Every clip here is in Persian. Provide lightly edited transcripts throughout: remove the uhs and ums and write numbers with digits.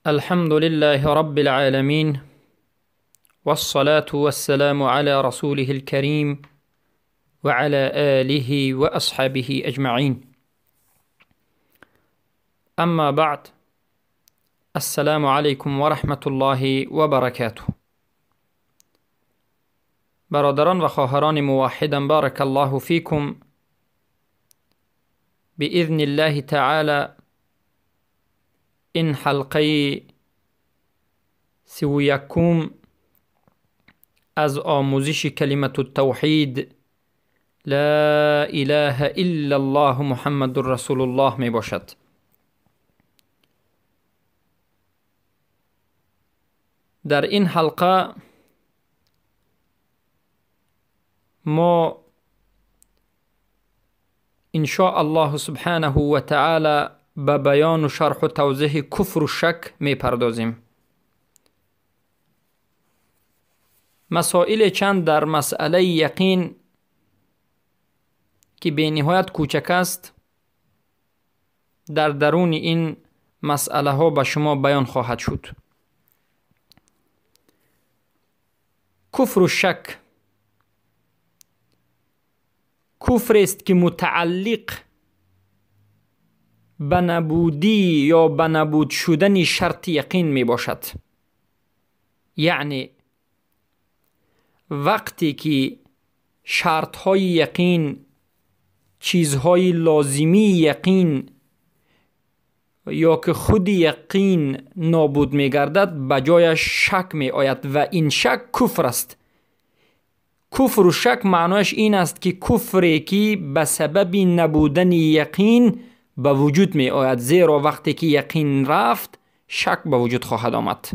الحمد لله رب العالمين، والصلاة والسلام على رسوله الكريم وعلى آله وأصحابه أجمعين. أما بعد، السلام علیکم و رحمت الله و برکاته. برادران و خواهران موحدم، بارک الله فیکم. بإذن الله تعالی این حلقه 31 از آموزش کلمة التوحید لا اله الا الله محمد رسول الله می باشد. در این حلقه ما إن شاء الله سبحانه و تعالی به بیان و شرح و توضیح کفر و شک می پردازیم. مسائل چند در مسئله یقین که به نهایت کوچک است در درون این مسئله ها به شما بیان خواهد شد. کفر و شک کفر است که متعلق به نبودی یا به نبود شدن شرط یقین می باشد. یعنی وقتی که شرط های یقین، چیزهای لازمی یقین یا که خود یقین نابود می گردد، به جایش شک می آید و این شک کفر است. کفر و شک معنایش این است که کفری که به سبب نبودن یقین به وجود می آید، زیرا وقتی که یقین رفت شک به وجود خواهد آمد.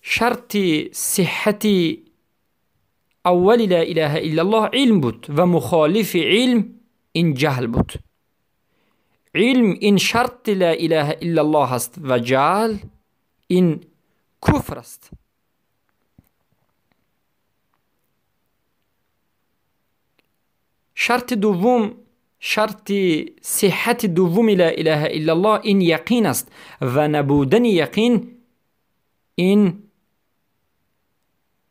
شرط صحت اول لا اله الا الله علم بود و مخالف علم این جهل بود. علم این شرط لا اله الا الله است و جهل این کفر است. شرط دوم، شرط صحت دوم لا اله الا الله این یقین است و نبودن یقین این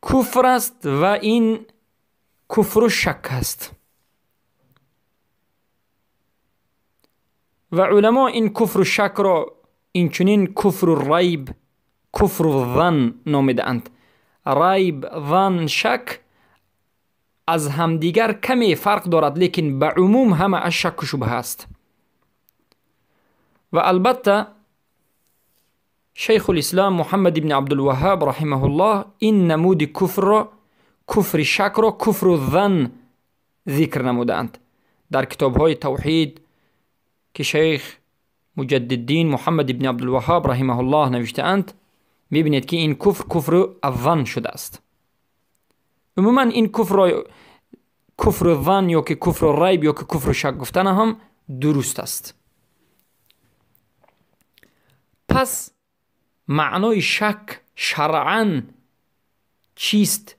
کفر است و این کفر و شک است. و علما این کفر و شک را اینچنین کفر و ریب، کفر و ظن نامیده‌اند. ریب، ظن، شک از همدیگر کمی فرق دارد، لیکن به عموم همه از شک و شبهه است. و البته شیخ الاسلام محمد بن عبدالوهاب رحمه الله این نمود کفر را، کفر شک را، کفر و ظن ذکر نمودند در کتاب های توحید که شیخ مجددین محمد بن عبدالوهاب رحمه الله نوشته اند. میبینید که این کفر، کفر الظن شده است. عموما این کفر را کفر ظن یا که کفر ریب یا که کفر شک گفتن هم درست است. پس معنای شک شرعاً چیست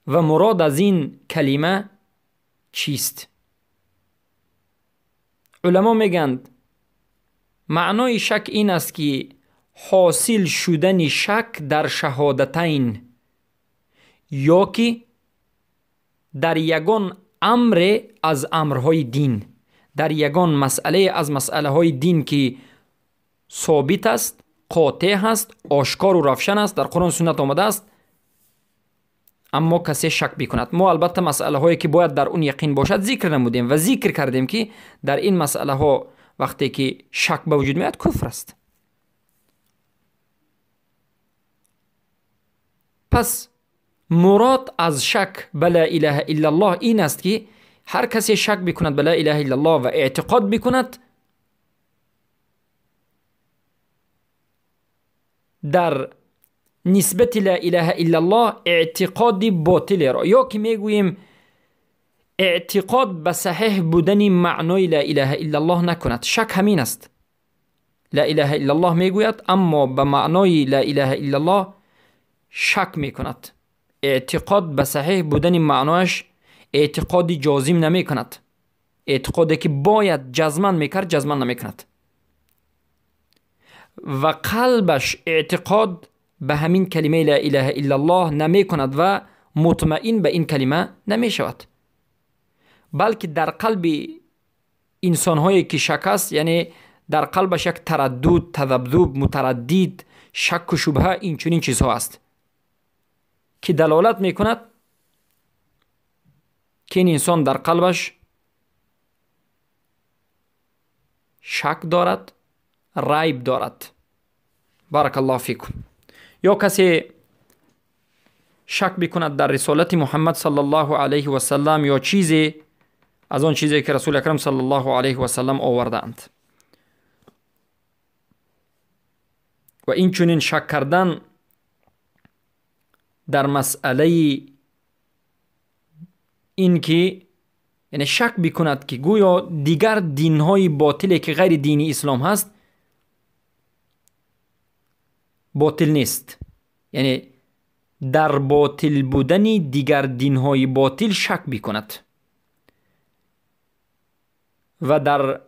و مراد از این کلمه چیست؟ علما میگند معنای شک این است که حاصل شدن شک در شهادتین یا که در یگان امر از امرهای دین، در یگان مسئله از مسئله های دین که ثابت است، قاطع هست، آشکار و روشن است، در قرآن سنت آمده است، اما کسی شک بکند. ما البته مسئله هایی که باید در اون یقین باشد ذکر نمودیم و ذکر کردیم که در این مسئله ها وقتی که شک به وجود میاد کفر است. پس مراد از شک به لا اله الا الله این است که هر کسی شک بکند به لا اله الا الله و اعتقاد بکند در نسبت لا اله الا الله اعتقاد باطل را، یا که میگوییم اعتقاد به صحیح بودن معنای لا اله الا الله نکند. شک همین است، لا اله الا الله میگوید اما به معنای لا اله الا الله شک میکند، اعتقاد به صحیح بودن معنایش اعتقاد جازم نمیکند، اعتقادی که باید جزما میکرد جزما نمیکند. و قلبش اعتقاد به همین کلمه لا اله الا الله نمی کند و مطمئن به این کلمه نمی شود، بلکه در قلب انسانهایی که شک است، یعنی در قلبش یک تردد، تذبذب، متردد، شک و شبهه، این چنین چیزها است که دلالت می کند که این انسان در قلبش شک دارد، ریب دارد. بارک الله فیکم. یا کسی شک بکند در رسالت محمد صلی الله علیه و سلم یا چیزی از آن چیزی که رسول اکرم صلی الله علیه و سلم آوردند. و این چنین شک کردن در مسئله این که یعنی شک بکند که گویا دیگر دینهای باطلی که غیر دینی اسلام هست باطل نیست، یعنی در باطل بودن دیگر دینهای باطل شک بکند و در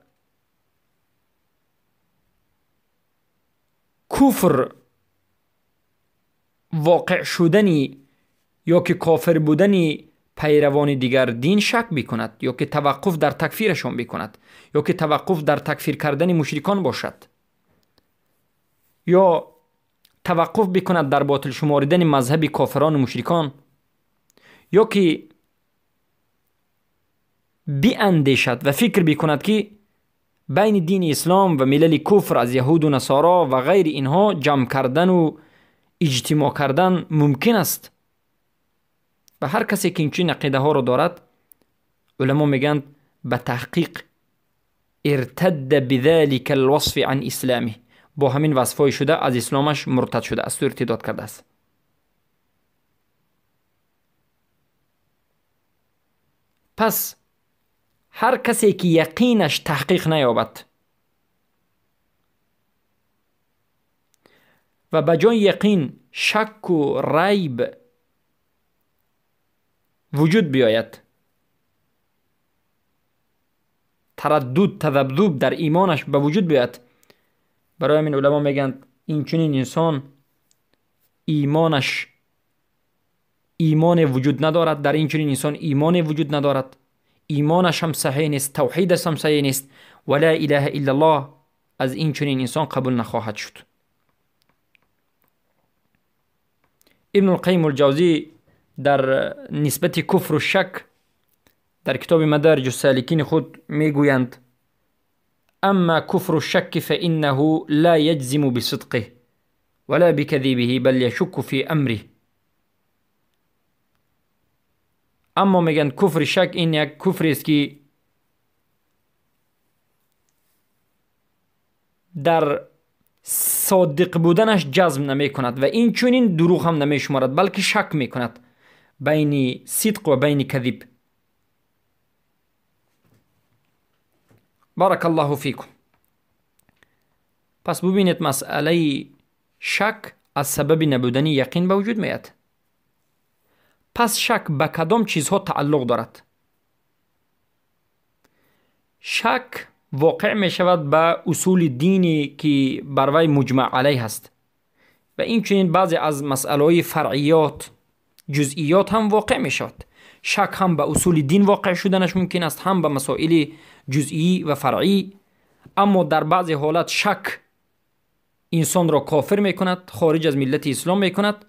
کفر واقع شدنی یا که کافر بودنی پیروان دیگر دین شک بکند، یا که توقف در تکفیرشان بکند، یا که توقف در تکفیر کردن مشرکان باشد، یا توقف بکند در باطل شماردن مذهب کافران و مشرکان، یا که بیاندیشد و فکر بکند که بین دین اسلام و ملل کفر از یهود و نصارا و غیر اینها جمع کردن و اجتماع کردن ممکن است. و هر کسی که اینچنین عقیده ها رو دارد، علما میگن به تحقیق ارتد بذلك الوصف عن اسلامه، با همین وصفای شده از اسلامش مرتد شده است و ارتداد کرده است. پس هر کسی که یقینش تحقیق نیابد و به جای یقین شک و ریب وجود بیاید، تردد، تذبذب در ایمانش به وجود بیاید، برای همین علما میگن این چنین انسان ایمانش ایمان وجود ندارد، در این چنین انسان ایمان وجود ندارد، ایمانش هم صحیح نیست، توحیدش هم صحیح نیست و لا اله الا الله از این چنین انسان قبول نخواهد شد. ابن القیم الجوزی در نسبت کفر و شک در کتاب مدارج السالکین خود میگویند اما کفر الشک فانه لا يجزم بصدقه ولا بكذبه بل يشك في امره. اما میگن کفر شک این یک کفر است که در صادق بودنش جزم نمی کند و این چنین دروغ هم نمی شمارد، بلکه شک می کند بین صدق و بین کذب. بارک الله فیکم. پس ببینید مسئله شک از سبب نبودن یقین به وجود میاد. پس شک به کدام چیزها تعلق دارد؟ شک واقع می شود به اصول دینی که بر وی مجمع علیه است و این چنین بعضی از مسئله فرعیات، جزئیات هم واقع می شود. شک هم به اصول دین واقع شدنش ممکن است، هم به مسائل جزئی و فرعی. اما در بعضی حالت شک انسان را کافر می کند، خارج از ملت اسلام می کند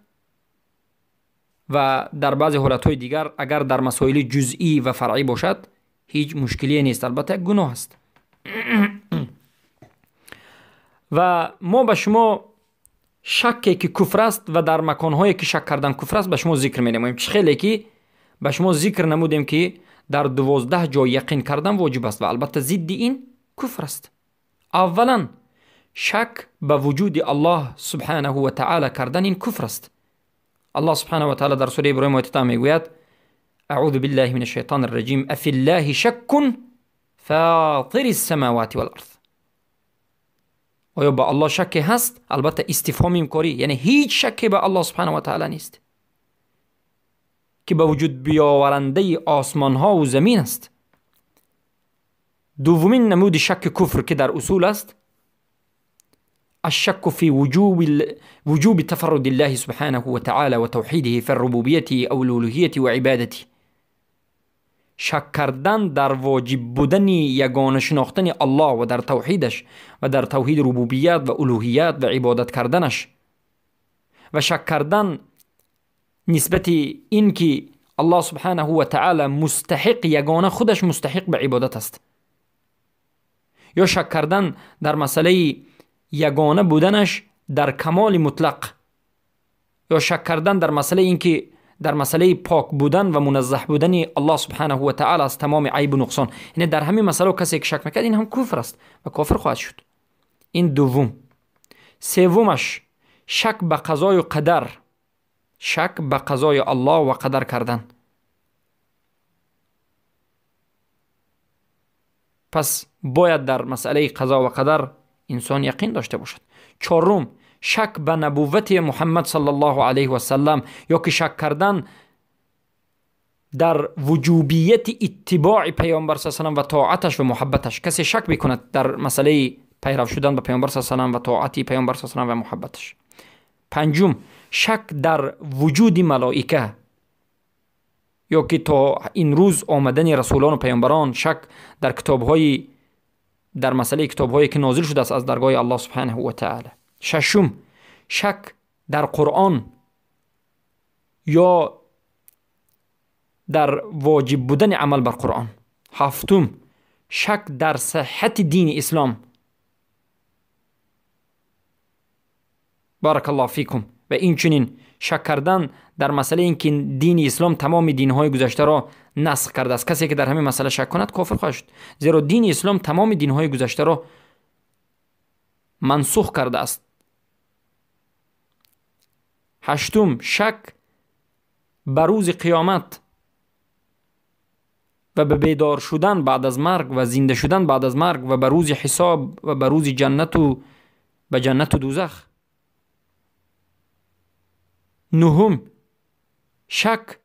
و در بعضی حالتهای دیگر اگر در مسائل جزئی و فرعی باشد هیچ مشکلی نیست، البته گناه است. و ما به شما شکی که کفر است و در مکانهایی که شک کردن کفر است به شما ذکر می نماییم. چه خیلی که به شما ذکر نمودیم که در 12 جای یقین کردن واجب است و البته ضد این کفر است. اولا شک به وجود الله سبحانه و تعالی کردن این کفر است. الله سبحانه و تعالی در سوره ابراهیم آیه 10 میگوید اعوذ بالله من الشیطان الرجیم افی الله شک فاطر السماوات والارض. آیا با الله شکی هست؟ البته استفهام انکاری، یعنی هیچ شکی به الله سبحانه و تعالی نیست که به وجود بیاورنده آسمان ها و زمین است. دومین نمود شک کفر که در اصول است الشك في وجوب تفرد الله سبحانه وتعالى وتوحيده في الربوبية أو الألوهية وعبادته. شک کردن در واجب بودن یگانه شناختن الله و در توحیدش و در توحید ربوبیت و الوهیت و عبادت کردنش، و شک کردن نسبت این که الله سبحانه و تعالی مستحق، یگانه خودش مستحق به عبادت است، یا شک کردن در مسئله یگانه بودنش در کمال مطلق، یا شک کردن در مسئله اینکه در مسئله پاک بودن و منزه بودن الله سبحانه و تعالی از تمام عیب و نقصان. یعنی در همین مسئله کسی که شک میکرد این هم کفر است و کافر خواهد شد. این دوم. سومش شک به قضای و قدر، شک به قضای الله و قدر کردن. پس باید در مسئله قضا و قدر انسان یقین داشته باشد. چهارم شک به نبوت محمد صلی الله علیه و سلم، یا که شک کردن در وجوبیت اتباع پیامبر صلی الله علیه و سلم و طاعتش و محبتش. کسی شک بکند در مسئله پیرو شدن به پیامبر صلی الله علیه و سلم و طاعت پیامبر صلی الله علیه و سلم و محبتش. پنجم شک در وجود ملائکه، یا که تا این روز آمدن رسولان و پیامبران، شک در کتاب‌های، در مسئله کتاب‌هایی که نازل شده است از درگاه الله سبحانه و تعالی. ششم شک در قرآن یا در واجب بودن عمل بر قرآن. هفتم شک در صحت دین اسلام. بارک الله فیکم. و این چنین شک کردن در مسئله اینکه دین اسلام تمام دینهای گذشته را نسخ کرده است. کسی که در همین مسئله شک کند کافر خواهد شد، زیرا دین اسلام تمام دینهای گذشته را منسوخ کرده است. هشتم شک بر روز قیامت و به بیدار شدن بعد از مرگ و زنده شدن بعد از مرگ و به روز حساب و به روز جنت و به جنت و دوزخ. نهم شک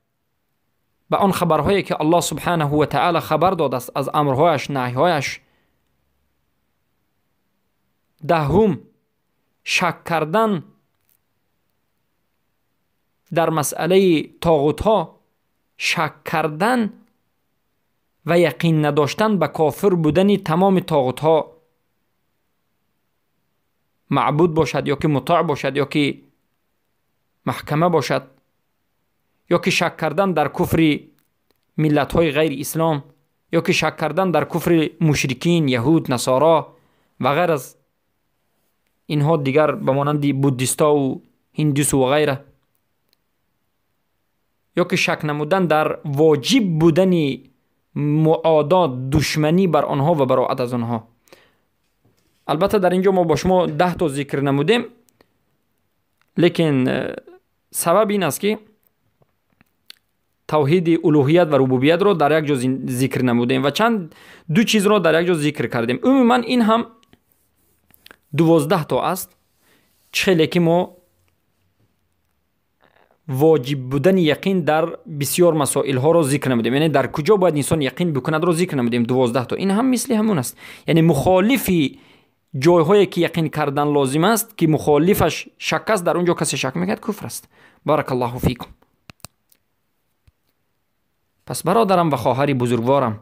به آن خبرهایی که الله سبحانه و تعالی خبر داده است از امرهایش، نهیهایش. دهم شک کردن در مسئله طاغوت ها، شک کردن و یقین نداشتن به کافر بودن تمام طاغوت ها، معبود باشد یا که مطاع باشد یا که محکمه باشد، یا که شک کردن در کفر ملت های غیر اسلام، یا که شک کردن در کفر مشرکین، یهود، نصارا و غیر از اینها دیگر به مانند بودیستا و هندوس و غیره، یا که شک نمودن در واجب بودن معادات، دشمنی بر آنها و براعت از آنها. البته در اینجا ما با شما 10 تا ذکر نمودیم، لیکن سبب این است که توحید الوهیت و ربوبیت را در یک جا ذکر نمودیم و چند دو چیز را در یک جا ذکر کردیم. عموما این هم 12 تا است. چه که ما واجب بودن یقین در بسیار مسائل ها را ذکر نمودیم، یعنی در کجا باید انسان یقین بکند را ذکر نمودیم، 12 تا. این هم مثل همون است، یعنی مخالفی جایهایی که یقین کردن لازم است که مخالفش شک است، در اونجا کسی شک میکرد کفر است. بارک الله فیکم. پس برادرم و خواهر بزرگوارم،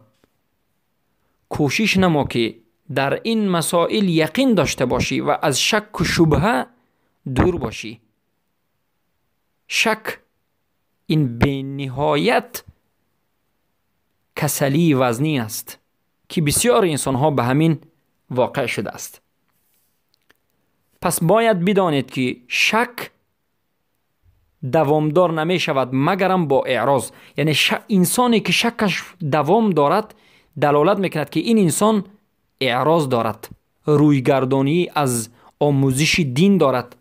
کوشش نما که در این مسائل یقین داشته باشی و از شک و شبهه دور باشی. شک این به نهایت کسلی وزنی است که بسیار انسان ها به همین واقع شده است. پس باید بدانید که شک دوامدار نمی شود مگرم با اعراض. یعنی انسانی که شکش دوام دارد دلالت میکند که این انسان اعراض دارد، رویگردانی از آموزش دین دارد،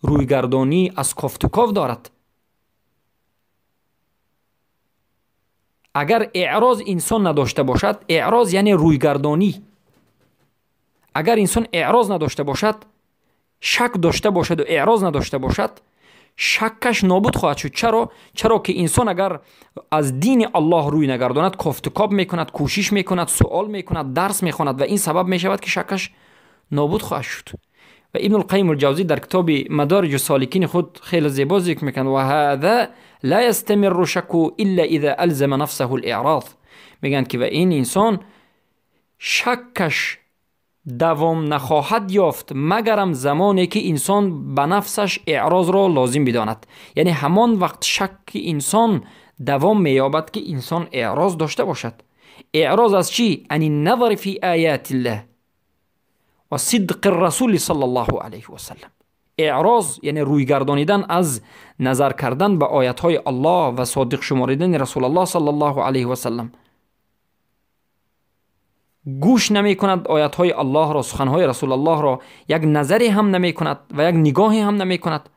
رویگردانی از کافت و کاف دارد. اگر اعراض انسان نداشته باشد، اعراض یعنی رویگردانی، اگر انسان اعراض نداشته باشد، شک داشته باشد و اعراض نداشته باشد، شکش نابود خواهد شد. چرا؟ چرا که انسان اگر از دین الله روی نگرداند، کافت و کاب میکند، کوشش میکند، سوال میکند، درس میخواند و این سبب میشود که شکش نابود خواهد شد. و و ابن القیم الجوزی در کتاب مدارج السالکین خود خیلی زیبا ذکر میکنه و هذا لا یستمر شک الا اذا الزم نفسه الاعراض. میگن که و این انسان شکش دوام نخواهد یافت مگرم زمانی که انسان به نفسش اعراض را لازم بداند. یعنی همان وقت شک انسان دوام مییابد که انسان اعراض داشته باشد. اعراض از چی؟ عن النظر فی آیات الله و صدق الرسول صلی الله علیه و سلم. اعراض یعنی روی گردانیدن از نظر کردن به آیت های الله و صادق شماریدن رسول الله صلی الله علیه و سلم. گوش نمی کند آیت های الله را، سخن های رسول الله را، یک نظری هم نمی کند و یک نگاهی هم نمی کند.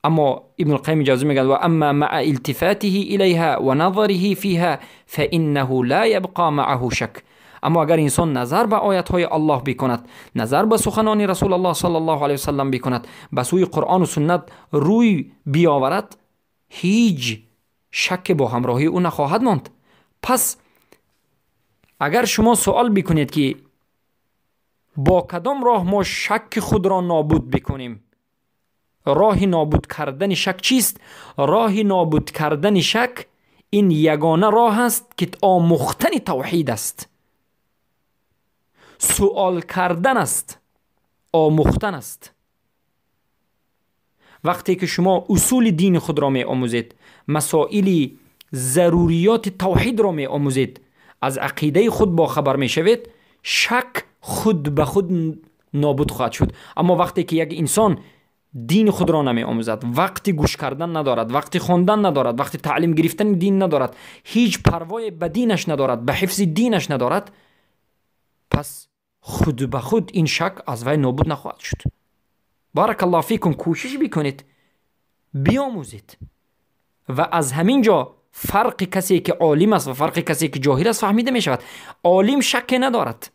اما ابن القیم جوزی میگه و اما مع التفاته الیها و نظره فیها فانه لا یبقى معه شک. اما اگر انسان نظر به آیت های الله بکند، نظر به سخنان رسول الله صلی الله علیه وسلم بکند، به سوی قرآن و سنت روی بیاورد، هیچ شک با همراهی او نخواهد ماند. پس اگر شما سوال بکنید که با کدام راه ما شک خود را نابود بکنیم، راه نابود کردن شک چیست؟ راه نابود کردن شک این یگانه راه است که آموختن توحید است، سوال کردن است، آموختن است. وقتی که شما اصول دین خود را می آموزید، مسائل ضروریات توحید را می آموزید، از عقیده خود با خبر می شوید، شک خود به خود نابود خواهد شد. اما وقتی که یک انسان دین خود را نمی آموزد، وقتی گوش کردن ندارد، وقتی خواندن ندارد، وقتی تعلیم گرفتن دین ندارد، هیچ پروای به دینش ندارد، به حفظ دینش ندارد، پس خود به خود این شک از وی نابود نخواهد شد. بارک الله فیکم، کوشش بکنید، بیاموزید و از همین جا فرق کسی که عالم است و فرق کسی که جاهل است فهمیده می شود. عالم شک ندارد،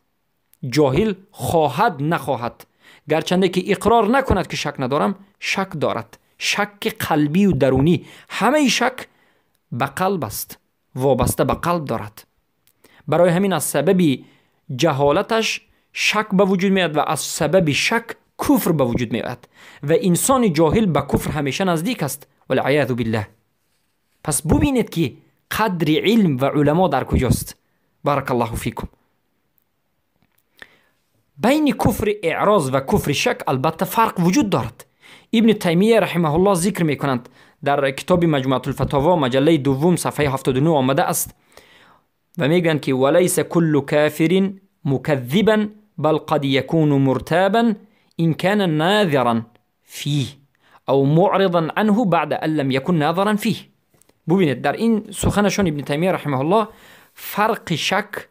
جاهل خواهد نخواهد، گرچنده که اقرار نکند که شک ندارم، شک دارد. شک قلبی و درونی، همه شک به قلب است، وابسته به قلب دارد. برای همین از سبب جهالتش شک به وجود میاد و از سبب شک کفر به وجود میاد و انسان جاهل به کفر همیشه نزدیک است، والعیاذ بالله. پس ببینید که قدر علم و علما در کجاست. بارک الله فیکم. بین کفر اعراض و کفر شک البته فرق وجود دارد. ابن تیمیه رحمه الله ذکر میکنند در کتاب مجموعة الفتاوا مجله دوم صفحه 79 آمده است و میگن که ولیس کل کافر مکذبا بل قد یکون مرتابا ان كان ناظرا فیه او معرضا عنه بعد ان لم یکن ناظرا فیه. ببینید در این سخنشون ابن تیمیه رحمه الله فرق شک،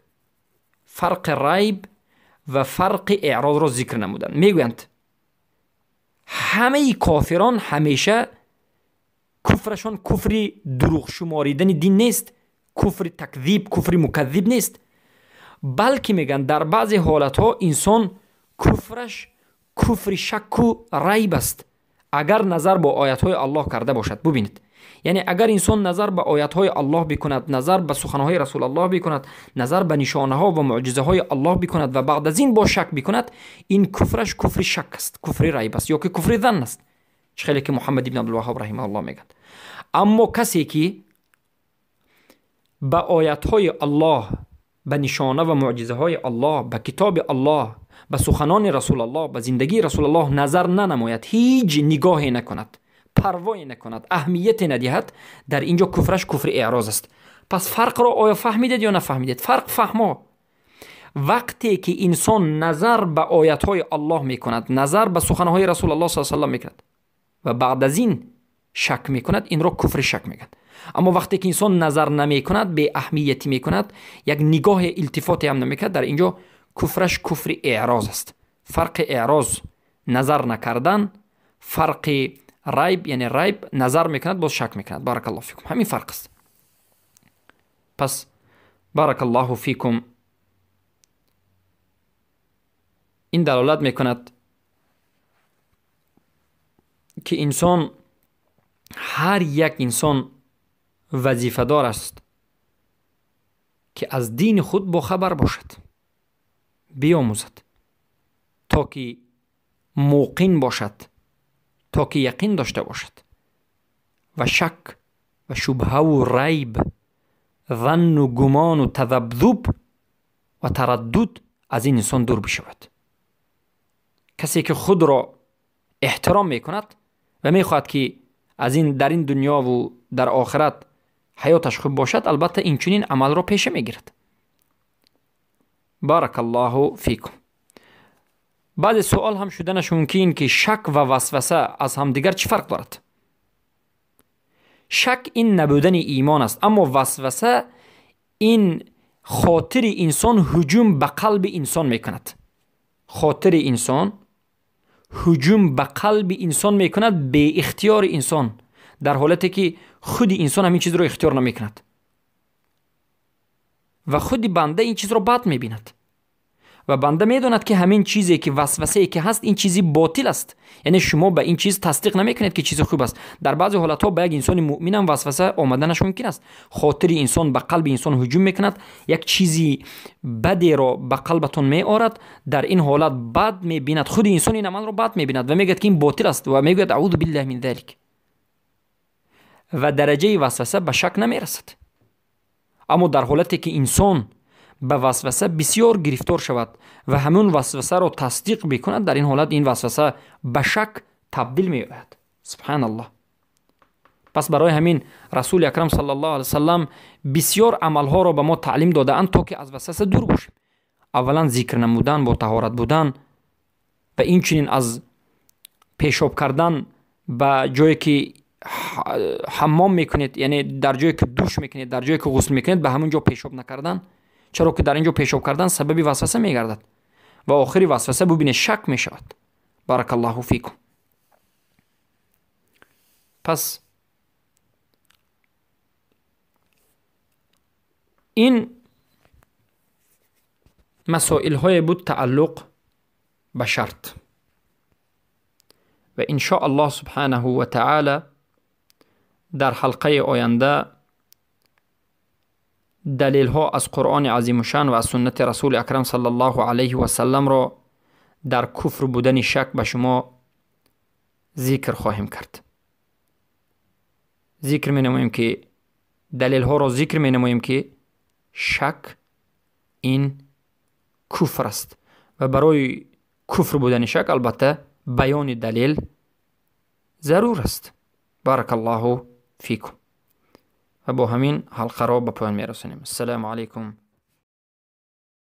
فرق ریب و فرق اعراض را ذکر نمودند. میگویند همه کافران همیشه کفرشان کفر دروغ شماریدن دین نیست، کفر تکذیب، کفر مکذب نیست، بلکه میگن در بعضی حالتها انسان کفرش کفر شک و ریب است اگر نظر با آیتهای الله کرده باشد. ببینید، یعنی اگر انسان نظر به آیتهای الله بکند، نظر به سخنهای رسول الله بکند، نظر به نشانه ها و معجزه های الله بکند و بعد از این با شک بکند، این کفرش کفر شک است، کفر ریب است یا که کفر ظن است، خیلی که محمد ابن عبدالوهاب رحمه الله میگن. اما کسی که به آیتهای الله، به نشانه و معجزه های الله، به کتاب الله، به سخنان رسول الله، به زندگی رسول الله نظر ننماید، هیچ نگاهی نکند، پروایی نکند، اهمیت ندهد، در اینجا کفرش کفر اعراض است. پس فرق را آیا فهمیدید یا نفهمیدید؟ فرق فهما. وقتی که انسان نظر به آیتهای الله میکند، نظر به سخنهای رسول الله صلی الله علیه و سلم میکند و بعد از این شک میکند، این را کفر شک میگن. اما وقتی که انسان نظر نمیکند، به اهمیتی میکند، یک نگاه التفاتی هم نمیکند، در اینجا کفرش کفر اعراض است. فرق اعراض نظر نکردن، فرق ریب یعنی ریب نظر میکند باز شک میکند. بارک الله فیکم، همین فرق است. پس بارک الله فیکم این دلالت میکند که انسان، هر یک انسان وظیفه دار است که از دین خود با خبر باشد، بیاموزد. تا که موقن باشد، تا که یقین داشته باشد و شک و شبهه و ریب، ظن و گمان و تذبذب و تردد از این انسان دور بشود. کسی که خود را احترام میکند و میخواهد که از این در این دنیا و در آخرت حیاتش خوب باشد، البته این چنین عمل را پیشه میگیرد. بارک الله فیکم. بعد سوال هم شدنش ممکن که شک و وسوسه از همدیگر چی فرق دارد؟ شک این نبودن ایمان است، اما وسوسه این خاطر انسان هجوم به قلب انسان میکند. خاطر انسان هجوم به قلب انسان میکند به اختیار انسان، در حالتی که خود انسان همین چیز رو اختیار نمیکند و خود بنده این چیز رو بد میبیند و بنده میداند که همین چیزی که وسوسه که هست این چیزی باطل است، یعنی شما به این چیز تصدیق نمیکنید که چیز خوب است. در بعضی حالتها به یک انسان مؤمن هم وسوسه آمدنش ممکن است. خاطر انسان به قلب انسان هجوم میکند، یک چیزی بدی را به قلبتون میآورد، در این حالت بد میبیند، خود انسان این عمل را بد میبیند و میگوید که این باطل است و میگوید اعوذ بالله من ذلک، و درجه وسوسه به شک نمیرسد. اما در حالتی که انسان به وسوسه بسیار گرفتار شود و همون وسوسه را تصدیق بکند، در این حالت این وسوسه به شک تبدیل می شود. سبحان الله. پس برای همین رسول اکرم صلی الله علیه وسلم بسیار عملها را به ما تعلیم داده اند تا که از وسوسه دور باشیم. اولا ذکر نمودن، با طهارت بودن و این چنین از پیشاب کردن به جایی که حمام میکنید، یعنی در جایی که دوش میکنید، در جایی که غسل میکنید، به همون جا پیشاب نکردن، چرا که در اینجا پیشاب کردن سبب وسوسه میگردد و آخری وسوسه ببینه شک میشود. بارک الله فیکم. پس این مسائل های بود تعلق به شرط و ان شاء الله سبحانه و تعالی در حلقه آینده دلیل ها از قرآن عظیم شان و از سنت رسول اکرم صلی الله علیه و سلم را در کفر بودن شک به شما ذکر خواهیم کرد. ذکر می نماییم که دلیل ها را ذکر می نماییم که شک این کفر است و برای کفر بودن شک البته بیان دلیل ضرور است. بارک الله فیکم. و با همین حلقه را به پایان میرسانیم. السلام علیکم